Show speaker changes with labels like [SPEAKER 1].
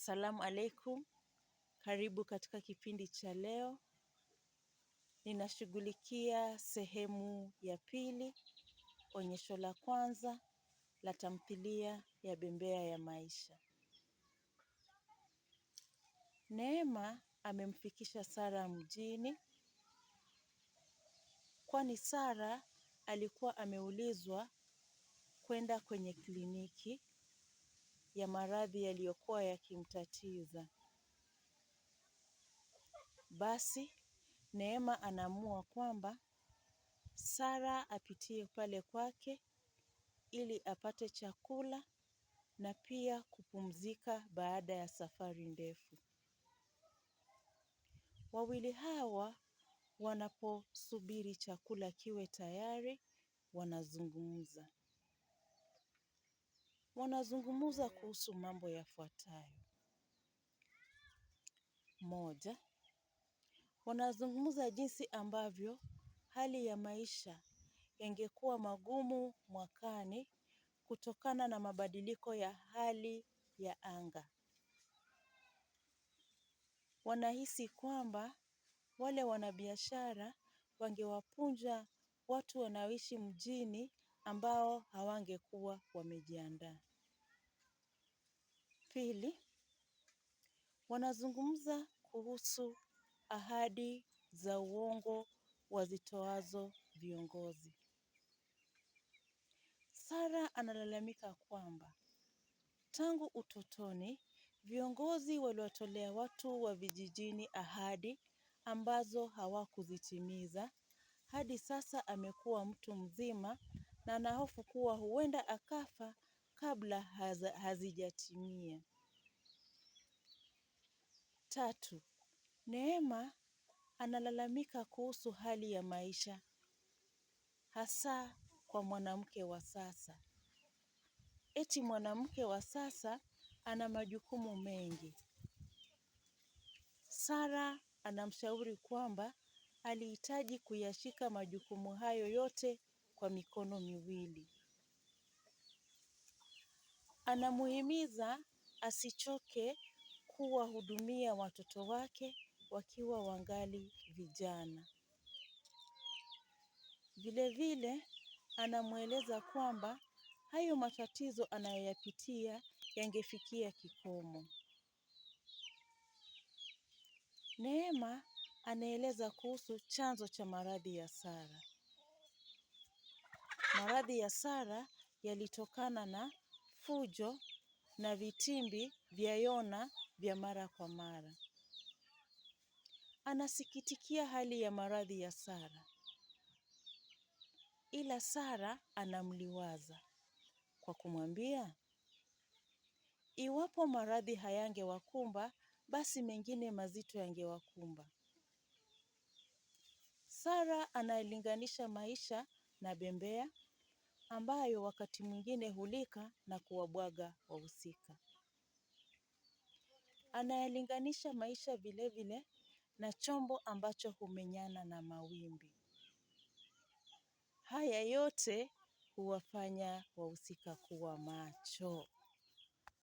[SPEAKER 1] Assalamu alaikum, karibu katika kipindi cha leo. Ninashughulikia sehemu ya pili, onyesho la kwanza la tamthilia ya Bembea ya Maisha. Neema amemfikisha Sara mjini, kwani Sara alikuwa ameulizwa kwenda kwenye kliniki ya maradhi yaliyokuwa yakimtatiza. Basi Neema anaamua kwamba Sara apitie pale kwake ili apate chakula na pia kupumzika baada ya safari ndefu. Wawili hawa wanaposubiri chakula kiwe tayari wanazungumza. Wanazungumza kuhusu mambo yafuatayo: moja, wanazungumza jinsi ambavyo hali ya maisha yangekuwa magumu mwakani kutokana na mabadiliko ya hali ya anga. Wanahisi kwamba wale wanabiashara wangewapunja watu wanaoishi mjini ambao hawangekuwa wamejiandaa. Pili, wanazungumza kuhusu ahadi za uongo wazitoazo viongozi. Sara analalamika kwamba tangu utotoni viongozi waliwatolea watu wa vijijini ahadi ambazo hawakuzitimiza. Hadi sasa amekuwa mtu mzima na anahofu kuwa huenda akafa kabla hazijatimia. Tatu, Neema analalamika kuhusu hali ya maisha hasa kwa mwanamke wa sasa. Eti mwanamke wa sasa ana majukumu mengi. Sara anamshauri kwamba alihitaji kuyashika majukumu hayo yote kwa mikono miwili. Anamuhimiza asichoke kuwahudumia watoto wake wakiwa wangali vijana. Vilevile anamweleza kwamba hayo matatizo anayoyapitia yangefikia kikomo. Neema anaeleza kuhusu chanzo cha maradhi ya Sara. Maradhi ya Sara yalitokana na fujo na vitimbi vya Yona vya mara kwa mara. Anasikitikia hali ya maradhi ya Sara, ila Sara anamliwaza kwa kumwambia iwapo maradhi hayangewakumba basi mengine mazito yangewakumba. Sara analinganisha maisha na bembea ambayo wakati mwingine hulika na kuwabwaga wahusika. Anayalinganisha maisha vilevile na chombo ambacho humenyana na mawimbi. Haya yote huwafanya wahusika kuwa macho.